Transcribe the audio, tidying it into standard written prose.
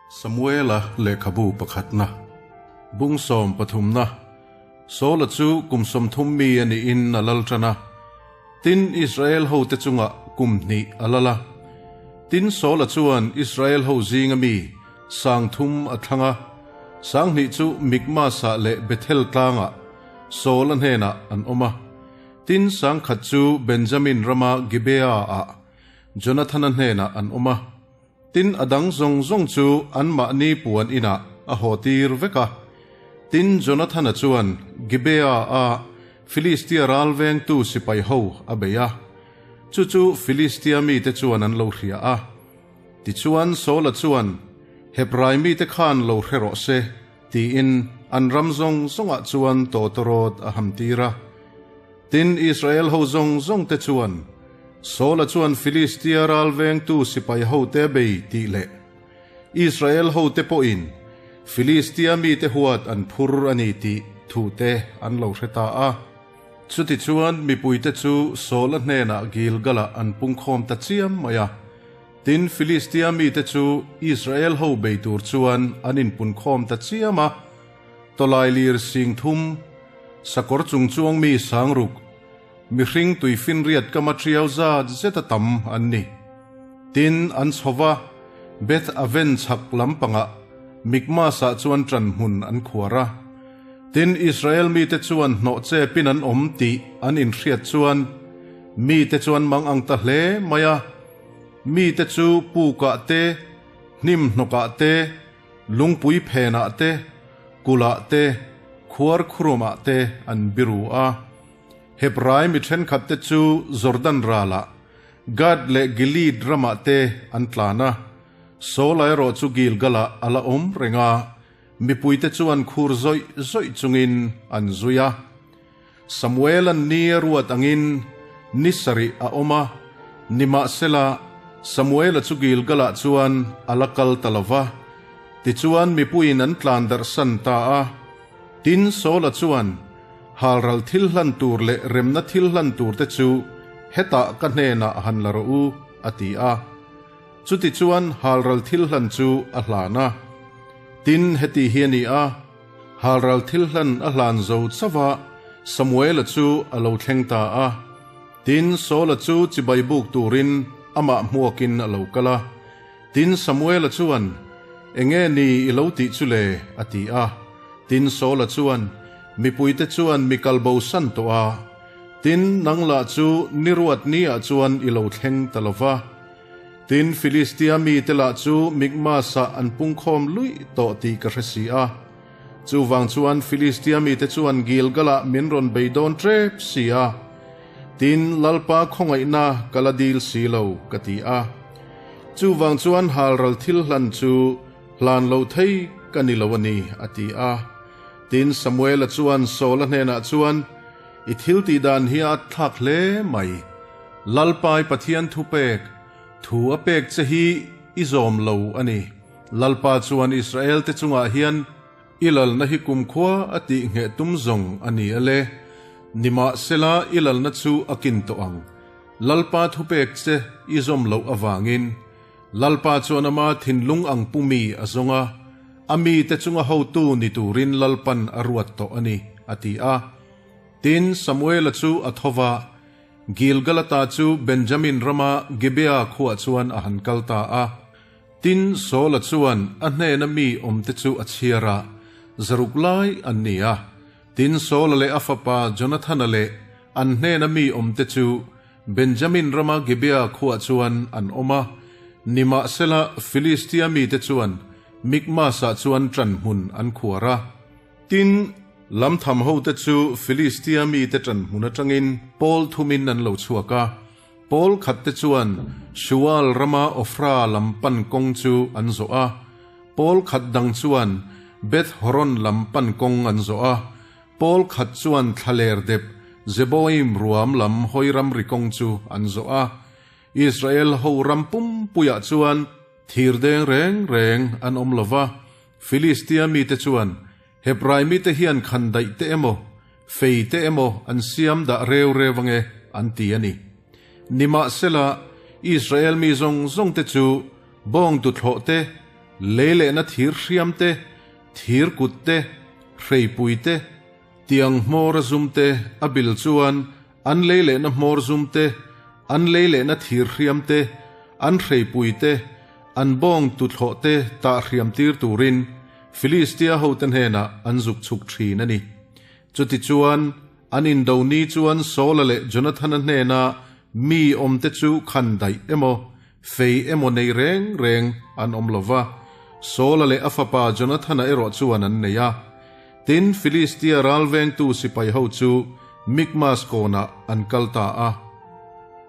Samuela lehkhabu pakhatna, bung sawm pathumna, Saula chu kum 30 mi a niin a lal tan a, tin Israel hote chungah kum hnih a lal a. Tin Saula chuan Israel ho zinga mi 3000 a thlang a, 2000 chu Mikmasah leh Bethel tlangah Saula hnenah an awm a. Tin 10,000 chu Benjamin rama Gibeah-ah Jonathana hnenah an awm a. Tin a dang zawng zawng chu anmahni puan inah a haw tir vek a. Tin Jonathana chuan Gibeah-a Filistia ral vengtu sipai ho a bei a. Chu chu Filistia mite chuan an lo hria a. Tichuan Saula chuan, Hebrai mite khan lo hre rawh se, tiin an ram zawng zawngah chuan tawtawrawt a ham tir a. Tin Israel ho zawng zawngte chuan Saula chuan Filistia ral vengtu sipai hote a bei tih leh Israel hote pawhin Filistia mite huat an phur a ni tih thute an lo hre ta a. Chutichuan mipuite chu Saula hnenah Gilgalah an pungkhawm ta chiam mai a. Tin Filistia mite chu Israel ho bei tur chuan an inpunkhawm ta chiam a. Tawlailir 30,000, sakawr chung chuang mi 6,000, mihring tuifinriat kama thiau zat zeta tam an ni. Tin an chhova Beth Aven chhak lampangah Mikmasah chuan ṭan hmun an khuar a. Tin Israel mite chuan hnawh che pin an awm tih an inhriat chuan mite chuan mang ang ta hle mai a. Mite chu pukah te, hnim hnawkah te, lungpui phenah te, kulah te, khuar khurumah te an biru a. Hebrai mi thenkhat te chu Jordan ralah Gad leh Gilead ramah te an tlan a. Saula erawh chu Gilgalah a la awm reng a, mipuite chuan khur zawih zawih chungin an zui a. Samuela'n ni a ruat angin ni sarih a awm a, nimahsela Samuela chu Gilgalah chuan a la kal ta lo va. Tichuan mipuiin an tlan darh san ta a. Tin Saula chuan halral thil hlan tur leh remna thil hlan tur te chu hetah ka hnenah han la rawh u, a ti a. Chutichuan halral thil hlan chu a hlan a. Tin heti hi a ni a, halral thil hlan a hlan zo chauh a, Samuela chu a lo thleng ta a. Tin Saula chu chibai buk turin amah hmuakin a lo kal a. Tin Samuela chuan, Enge ni i lo tih chu le? a ti a. Tin Saula chuan, Mipuite chuan mi kalbo san tawh a. Tin nang lah chu ni ruat ni ah chuan i lo thleng ta lo va. Tin Filistia mite lah chu Mikmasah an pungkhawm luih tawh tih ka hre si a. Chuvang chuan Filistia mite chuan Gilgalah min rawn bei dawn ṭep si a. Tin Lalpa khawngaihna ka la dil si lo, ka ti a. Chuvang chuan halral thil hlan chu hlan lo thei ka ni lo a ni, a ti a. Tin Samuela chuan Saula hnenah chuan, I thil tih dan hi a thlak hle mai. Lalpai Pathian thu pek, thu a pek che hi i zawm lo a ni. Lalpa chuan Israel te chungah hian i lalna hi kumkhua a tih ngheh tum zawng a ni a le. Nimahsela i lalna chu a kin tawh ang. Lalpa thu pek che i zawm loh avangin Lalpa chuan ama thinlung ang pumi a zawng a, a mite chunga hotu ni turin Lalpan a ruat tawh a ni, a ti a. Tin Samuela chu a tho va, Gilgalata chu Benjamin rama Gibeah khuah chuan a han kal ta a. Tin Saula chuan a hnena mi awmte chu a chhiar a, 600 lai an ni a. Tin Saula leh a fapa Jonathana leh an hnena mi awmte chu Benjamin rama Gibeah khuah chuan an awm a. Nimahsela Filistia mite chuan Mikmasah chuan ṭan hmun an khuar a. Tin lamtham hote chu Filistia mite ṭan hmun aṭangin pawl thumin an lo chhuak a. Pawl khat te chuan Shual rama Ofra lam pan kawng chu an zawh a. Pawl khat dang chuan Beth Horon lam pan kawng an zawh a. Pawl khat chuan thlaler dep Zeboim ruam lam hawi ramri kawng chu an zawh a. Israel ho ram pumpuiah chuan thir deng reng reng an awm lo va. Filistia mite chuan Hebrai mite hian khan daih te emaw, fei te emaw an siam dah reu reu ange an ti a ni. Nimahsela Israel mi zawng zawng te chu bawng tuthlawh te, Lei lehna thir hriam te, thir kut te, hreipui te, tiang hmawr a zum te a bil chuan an lei lehna hmawr zum te, an lei lehna thir hriam te, an hreipui te, an bawng tuthlawh te tah hriam tir turin Filistia hote hnenah an zuk chhuk thin a ni. Chutichuan, an indo ni chuan Saula leh Jonathana hnena mi awmte chu khan daih emaw, fei emaw nei reng reng an awm lo va, Saula leh a fapa Jonathana erawh chuan an nei a. Tin, Filistia ralvengtu sipai ho chu Mikmas kawnah an kal ta a.